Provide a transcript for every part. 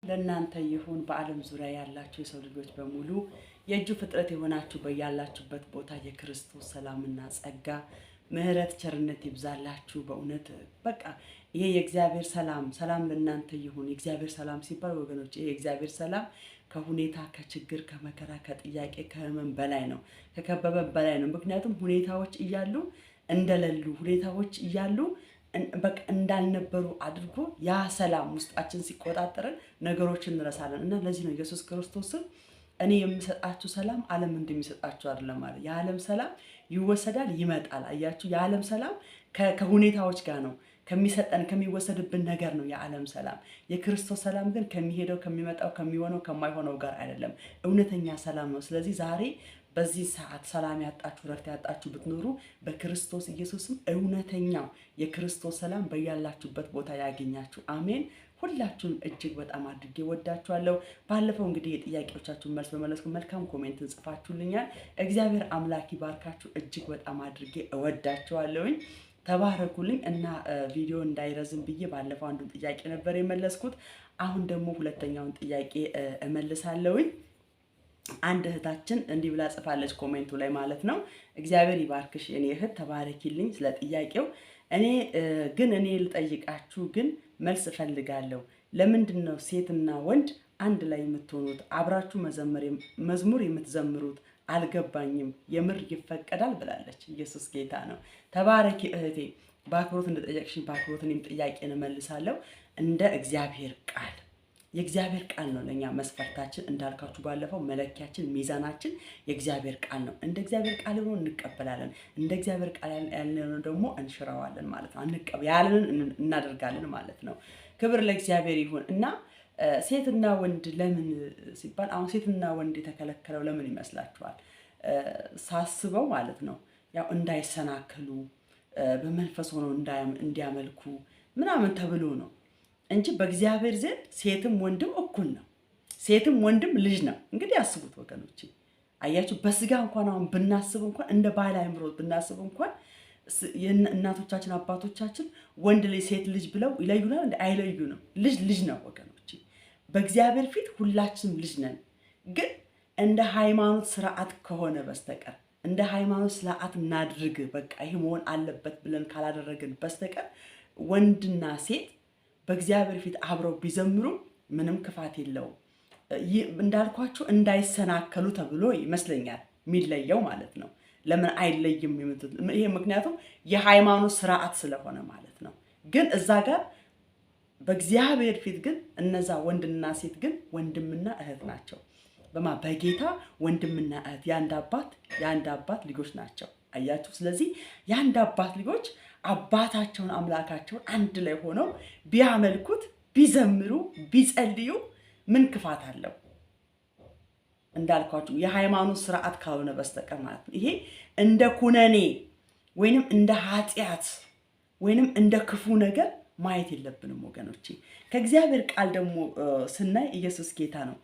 ለእናንተ ይሁን። በዓለም ዙሪያ ያላችሁ የሰው ልጆች በሙሉ፣ የእጁ ፍጥረት የሆናችሁ፣ በያላችሁበት ቦታ የክርስቶስ ሰላምና ጸጋ፣ ምሕረት፣ ቸርነት ይብዛላችሁ። በእውነት በቃ ይሄ የእግዚአብሔር ሰላም፣ ሰላም ለእናንተ ይሁን። የእግዚአብሔር ሰላም ሲባል ወገኖች፣ ይሄ የእግዚአብሔር ሰላም ከሁኔታ፣ ከችግር፣ ከመከራ፣ ከጥያቄ፣ ከህመም በላይ ነው፣ ከከበበ በላይ ነው። ምክንያቱም ሁኔታዎች እያሉ እንደሌሉ፣ ሁኔታዎች እያሉ በቃ እንዳልነበሩ አድርጎ ያ ሰላም ውስጣችን ሲቆጣጠረን ነገሮችን እንረሳለን። እና ለዚህ ነው ኢየሱስ ክርስቶስን እኔ የምሰጣችሁ ሰላም ዓለም እንደሚሰጣችሁ አይደለም አለ። የዓለም ሰላም ይወሰዳል፣ ይመጣል። አያችሁ፣ የዓለም ሰላም ከሁኔታዎች ጋር ነው፣ ከሚሰጠን ከሚወሰድብን ነገር ነው የዓለም ሰላም። የክርስቶስ ሰላም ግን ከሚሄደው፣ ከሚመጣው፣ ከሚሆነው፣ ከማይሆነው ጋር አይደለም። እውነተኛ ሰላም ነው። ስለዚህ ዛሬ በዚህ ሰዓት ሰላም ያጣችሁ፣ ረፍት ያጣችሁ ብትኖሩ በክርስቶስ ኢየሱስም እውነተኛው የክርስቶስ ሰላም በያላችሁበት ቦታ ያገኛችሁ። አሜን። ሁላችሁም እጅግ በጣም አድርጌ ወዳችኋለሁ። ባለፈው እንግዲህ የጥያቄዎቻችሁን መልስ በመለስኩ መልካም comment ን ጽፋችሁልኛል። እግዚአብሔር አምላክ ይባርካችሁ። እጅግ በጣም አድርጌ እወዳችኋለሁኝ። ተባረኩልኝ። እና ቪዲዮ እንዳይረዝም ብዬ ባለፈው አንዱን ጥያቄ ነበር የመለስኩት። አሁን ደግሞ ሁለተኛውን ጥያቄ እመልሳለሁኝ። አንድ እህታችን እንዲህ ብላ ጽፋለች comment ኡ ላይ ማለት ነው። እግዚአብሔር ይባርክሽ የኔ እህት፣ ተባረኪልኝ ስለ ጥያቄው። እኔ ግን እኔ ልጠይቃችሁ ግን መልስ እፈልጋለሁ። ለምንድን ነው ሴትና ወንድ አንድ ላይ የምትሆኑት፣ አብራችሁ መዘመር መዝሙር የምትዘምሩት? አልገባኝም። የምር ይፈቀዳል? ብላለች። ኢየሱስ ጌታ ነው። ተባረኪ እህቴ። በአክብሮት እንደጠየቅሽኝ በአክብሮት እኔም ጥያቄን እመልሳለሁ እንደ እግዚአብሔር ቃል። የእግዚአብሔር ቃል ነው ለእኛ መስፈርታችን። እንዳልካችሁ ባለፈው መለኪያችን፣ ሚዛናችን የእግዚአብሔር ቃል ነው። እንደ እግዚአብሔር ቃል ሆኖ እንቀበላለን። እንደ እግዚአብሔር ቃል ያልሆነ ደግሞ እንሽረዋለን ማለት ነው። ያልንን እናደርጋለን ማለት ነው። ክብር ለእግዚአብሔር ይሁን። እና ሴትና ወንድ ለምን ሲባል፣ አሁን ሴትና ወንድ የተከለከለው ለምን ይመስላችኋል? ሳስበው ማለት ነው፣ ያው እንዳይሰናከሉ፣ በመንፈስ ሆነው እንዲያመልኩ ምናምን ተብሎ ነው እንጂ በእግዚአብሔር ዘንድ ሴትም ወንድም እኩል ነው። ሴትም ወንድም ልጅ ነው። እንግዲህ አስቡት ወገኖች፣ አያችሁ፣ በስጋ እንኳን አሁን ብናስብ እንኳን፣ እንደ ባለ አእምሮ ብናስብ እንኳን፣ እናቶቻችን አባቶቻችን ወንድ ልጅ ሴት ልጅ ብለው ይለዩናል? እንደ አይለዩንም። ልጅ ልጅ ነው ወገኖች። በእግዚአብሔር ፊት ሁላችንም ልጅ ነን። ግን እንደ ሃይማኖት ስርዓት ከሆነ በስተቀር፣ እንደ ሃይማኖት ስርዓት እናድርግ፣ በቃ ይህ መሆን አለበት ብለን ካላደረግን በስተቀር ወንድና ሴት በእግዚአብሔር ፊት አብረው ቢዘምሩ ምንም ክፋት የለውም። እንዳልኳችሁ እንዳይሰናከሉ ተብሎ ይመስለኛል የሚለየው ማለት ነው። ለምን አይለይም? ይሄ ምክንያቱም የሃይማኖት ስርዓት ስለሆነ ማለት ነው። ግን እዛ ጋር በእግዚአብሔር ፊት ግን እነዛ ወንድና ሴት ግን ወንድምና እህት ናቸው። በጌታ ወንድምና እህት፣ የአንድ አባት ልጆች ናቸው። አያችሁ። ስለዚህ የአንድ አባት ልጆች አባታቸውን አምላካቸውን አንድ ላይ ሆነው ቢያመልኩት፣ ቢዘምሩ፣ ቢጸልዩ ምን ክፋት አለው? እንዳልኳችሁ የሃይማኖት ስርዓት ካልሆነ በስተቀር ማለት ነው። ይሄ እንደ ኩነኔ ወይንም እንደ ኃጢአት ወይንም እንደ ክፉ ነገር ማየት የለብንም ወገኖቼ። ከእግዚአብሔር ቃል ደግሞ ስናይ ኢየሱስ ጌታ ነው።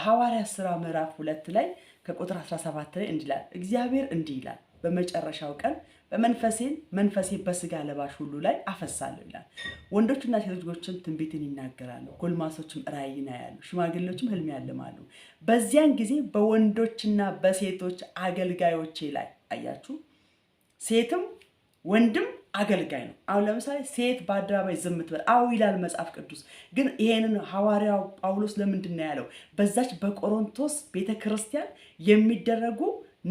ሐዋርያት ሥራ ምዕራፍ 2 ላይ ከቁጥር 17 ላይ እንዲህ ይላል። እግዚአብሔር እንዲህ ይላል፣ በመጨረሻው ቀን በመንፈሴን መንፈሴ በስጋ ለባሽ ሁሉ ላይ አፈሳለሁ ይላል። ወንዶችና ሴቶች ልጆችም ትንቢትን ይናገራሉ፣ ጎልማሶችም ራእይን ያያሉ፣ ሽማግሌዎችም ህልም ያልማሉ። በዚያን ጊዜ በወንዶችና በሴቶች አገልጋዮቼ ላይ፣ አያችሁ፣ ሴትም ወንድም አገልጋይ ነው። አሁን ለምሳሌ ሴት በአደባባይ ዝም ትበል፣ አዎ ይላል መጽሐፍ ቅዱስ። ግን ይሄንን ሐዋርያው ጳውሎስ ለምንድን ነው ያለው? በዛች በቆሮንቶስ ቤተ ክርስቲያን የሚደረጉ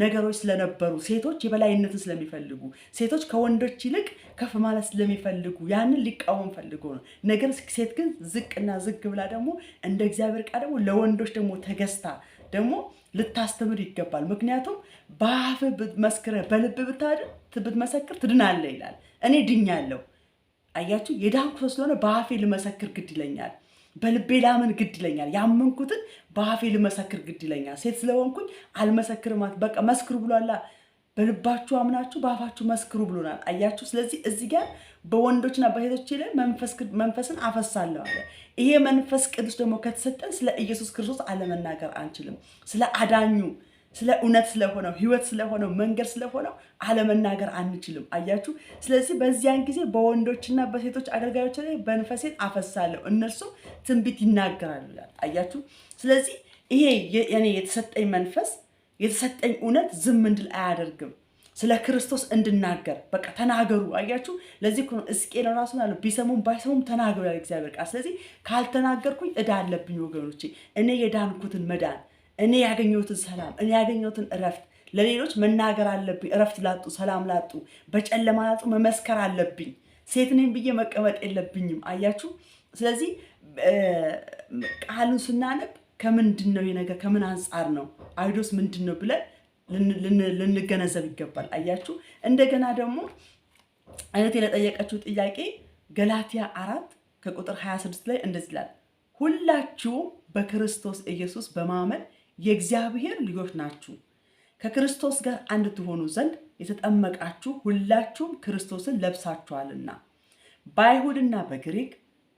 ነገሮች ስለነበሩ፣ ሴቶች የበላይነትን ስለሚፈልጉ፣ ሴቶች ከወንዶች ይልቅ ከፍ ማለት ስለሚፈልጉ ያንን ሊቃወም ፈልጎ ነው። ነገር ሴት ግን ዝቅና ዝግ ብላ ደግሞ እንደ እግዚአብሔር ቃል ደግሞ ለወንዶች ደግሞ ተገዝታ ደግሞ ልታስተምር ይገባል። ምክንያቱም በአፍህ መስክረህ በልብህ ብትመሰክር ትድናለህ ይላል። እኔ ድኛለሁ። አያችሁ፣ የዳንኩ ሰው ስለሆነ በአፌ ልመሰክር ግድ ይለኛል። በልቤ ላምን ግድ ይለኛል። ያመንኩትን በአፌ ልመሰክር ግድ ይለኛል። ሴት ስለሆንኩኝ አልመሰክርም። በቃ መስክሩ ብሏላ። በልባችሁ አምናችሁ በአፋችሁ መስክሩ ብሎናል። አያችሁ። ስለዚህ እዚህ ጋር በወንዶችና በሴቶች ላይ መንፈስን አፈሳለሁ አለ። ይሄ መንፈስ ቅዱስ ደግሞ ከተሰጠን ስለ ኢየሱስ ክርስቶስ አለመናገር አንችልም። ስለ አዳኙ ስለ እውነት ስለሆነው፣ ህይወት ስለሆነው፣ መንገድ ስለሆነው አለመናገር አንችልም። አያችሁ። ስለዚህ በዚያን ጊዜ በወንዶችና በሴቶች አገልጋዮች ላይ መንፈሴን አፈሳለሁ፣ እነርሱም ትንቢት ይናገራሉ ይላል። አያችሁ። ስለዚህ ይሄ የኔ የተሰጠኝ መንፈስ፣ የተሰጠኝ እውነት ዝም እንድል አያደርግም። ስለ ክርስቶስ እንድናገር በቃ ተናገሩ። አያችሁ፣ ለዚህ እኮ ነው ሕዝቅኤል ራሱ ያለው፣ ቢሰሙም ባይሰሙም ተናገሩ ያለ እግዚአብሔር ቃል። ስለዚህ ካልተናገርኩኝ ዕዳ አለብኝ ወገኖቼ። እኔ የዳንኩትን መዳን፣ እኔ ያገኘሁትን ሰላም፣ እኔ ያገኘሁትን እረፍት ለሌሎች መናገር አለብኝ። እረፍት ላጡ፣ ሰላም ላጡ፣ በጨለማ ላጡ መመስከር አለብኝ። ሴት ነኝ ብዬ መቀመጥ የለብኝም። አያችሁ፣ ስለዚህ ቃሉን ስናነብ ከምንድን ነው ይሄ ነገር፣ ከምን አንጻር ነው፣ አይዶስ ምንድን ነው ብለን ልንገነዘብ ይገባል። አያችሁ፣ እንደገና ደግሞ እህቴ ለጠየቀችው ጥያቄ ገላትያ 4 ከቁጥር 26 ላይ እንደዚህ ይላል፣ ሁላችሁም በክርስቶስ ኢየሱስ በማመን የእግዚአብሔር ልጆች ናችሁ። ከክርስቶስ ጋር አንድ ትሆኑ ዘንድ የተጠመቃችሁ ሁላችሁም ክርስቶስን ለብሳችኋልና። በአይሁድና በግሪክ፣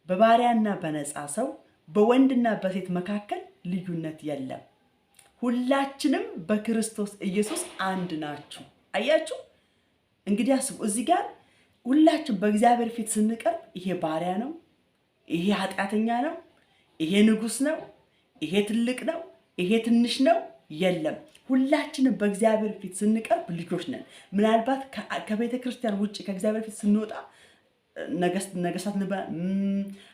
በባሪያና በነፃ ሰው፣ በወንድና በሴት መካከል ልዩነት የለም። ሁላችንም በክርስቶስ ኢየሱስ አንድ ናችሁ። አያችሁ፣ እንግዲህ አስቡ፣ እዚህ ጋር ሁላችን በእግዚአብሔር ፊት ስንቀርብ ይሄ ባሪያ ነው፣ ይሄ ኃጢአተኛ ነው፣ ይሄ ንጉሥ ነው፣ ይሄ ትልቅ ነው፣ ይሄ ትንሽ ነው፣ የለም። ሁላችንም በእግዚአብሔር ፊት ስንቀርብ ልጆች ነን። ምናልባት ከቤተ ክርስቲያን ውጭ ከእግዚአብሔር ፊት ስንወጣ ነገስታት ልንባል፣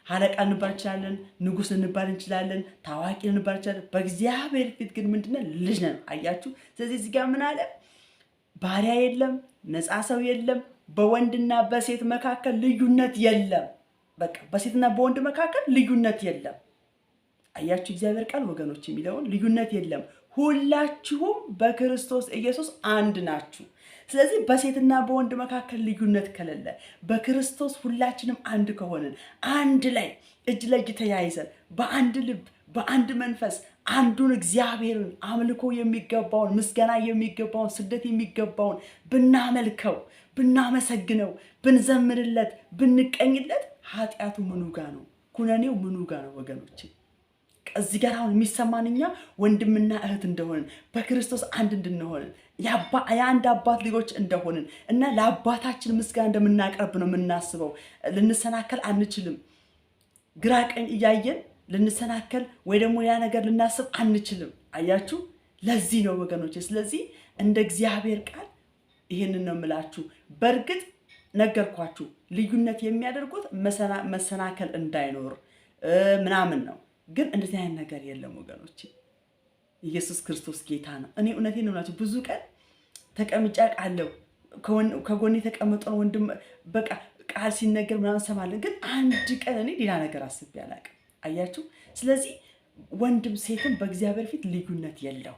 አለቃ ልንባል እንችላለን፣ ንጉስ ልንባል እንችላለን፣ ታዋቂ ልንባል እንችላለን። በእግዚአብሔር ፊት ግን ምንድነው? ልጅ ነን። አያችሁ። ስለዚህ እዚህ ጋር ምን አለ? ባሪያ የለም፣ ነፃ ሰው የለም፣ በወንድና በሴት መካከል ልዩነት የለም። በቃ በሴትና በወንድ መካከል ልዩነት የለም። አያችሁ፣ እግዚአብሔር ቃል ወገኖች የሚለውን ልዩነት የለም። ሁላችሁም በክርስቶስ ኢየሱስ አንድ ናችሁ። ስለዚህ በሴትና በወንድ መካከል ልዩነት ከሌለ፣ በክርስቶስ ሁላችንም አንድ ከሆንን፣ አንድ ላይ እጅ ለእጅ ተያይዘን፣ በአንድ ልብ፣ በአንድ መንፈስ አንዱን እግዚአብሔርን አምልኮ የሚገባውን፣ ምስጋና የሚገባውን፣ ስግደት የሚገባውን ብናመልከው፣ ብናመሰግነው፣ ብንዘምርለት፣ ብንቀኝለት ኃጢአቱ ምኑ ጋ ነው? ኩነኔው ምኑ ጋ ነው ወገኖቼ? እዚህ ጋር አሁን የሚሰማን እኛ ወንድምና እህት እንደሆንን፣ በክርስቶስ አንድ እንድንሆንን፣ የአንድ አባት ልጆች እንደሆንን እና ለአባታችን ምስጋና እንደምናቀርብ ነው የምናስበው። ልንሰናከል አንችልም። ግራ ቀኝ እያየን ልንሰናከል ወይ ደግሞ ያ ነገር ልናስብ አንችልም። አያችሁ፣ ለዚህ ነው ወገኖቼ። ስለዚህ እንደ እግዚአብሔር ቃል ይህንን ነው የምላችሁ። በእርግጥ ነገርኳችሁ፣ ልዩነት የሚያደርጉት መሰናከል እንዳይኖር ምናምን ነው። ግን እንደዚህ አይነት ነገር የለም ወገኖቼ። ኢየሱስ ክርስቶስ ጌታ ነው። እኔ እውነቴን ነው የምላችሁ፣ ብዙ ቀን ተቀምጬ አውቃለሁ። ከጎኔ የተቀመጠውን ወንድም በቃ ቃል ሲነገር ምናምን እሰማለን። ግን አንድ ቀን እኔ ሌላ ነገር አስቤ አላውቅም። አያችሁ። ስለዚህ ወንድም ሴትም በእግዚአብሔር ፊት ልዩነት የለው፣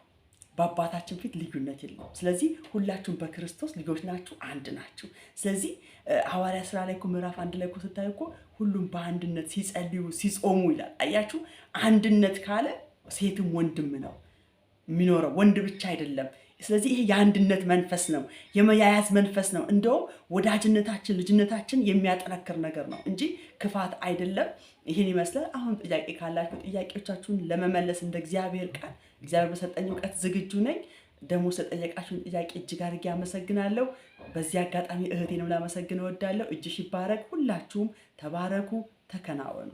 በአባታችን ፊት ልዩነት የለም። ስለዚህ ሁላችሁም በክርስቶስ ልጆች ናችሁ፣ አንድ ናችሁ። ስለዚህ ሐዋርያ ስራ ላይ እኮ ምዕራፍ 1 ላይ እኮ ስታዩ እኮ ሁሉም በአንድነት ሲጸልዩ ሲጾሙ ይላል። አያችሁ፣ አንድነት ካለ ሴትም ወንድም ነው የሚኖረው፣ ወንድ ብቻ አይደለም። ስለዚህ ይሄ የአንድነት መንፈስ ነው፣ የመያያዝ መንፈስ ነው። እንደውም ወዳጅነታችን፣ ልጅነታችን የሚያጠነክር ነገር ነው እንጂ ክፋት አይደለም። ይህን ይመስላል። አሁን ጥያቄ ካላችሁ ጥያቄዎቻችሁን ለመመለስ እንደ እግዚአብሔር ቃል፣ እግዚአብሔር በሰጠኝ እውቀት ዝግጁ ነኝ። ደግሞ ስለጠየቃችሁን ጥያቄ እጅግ አድርጌ አመሰግናለሁ። በዚህ አጋጣሚ እህቴንም ላመሰግን እወዳለሁ። እጅሽ ይባረክ። ሁላችሁም ተባረኩ፣ ተከናወኑ።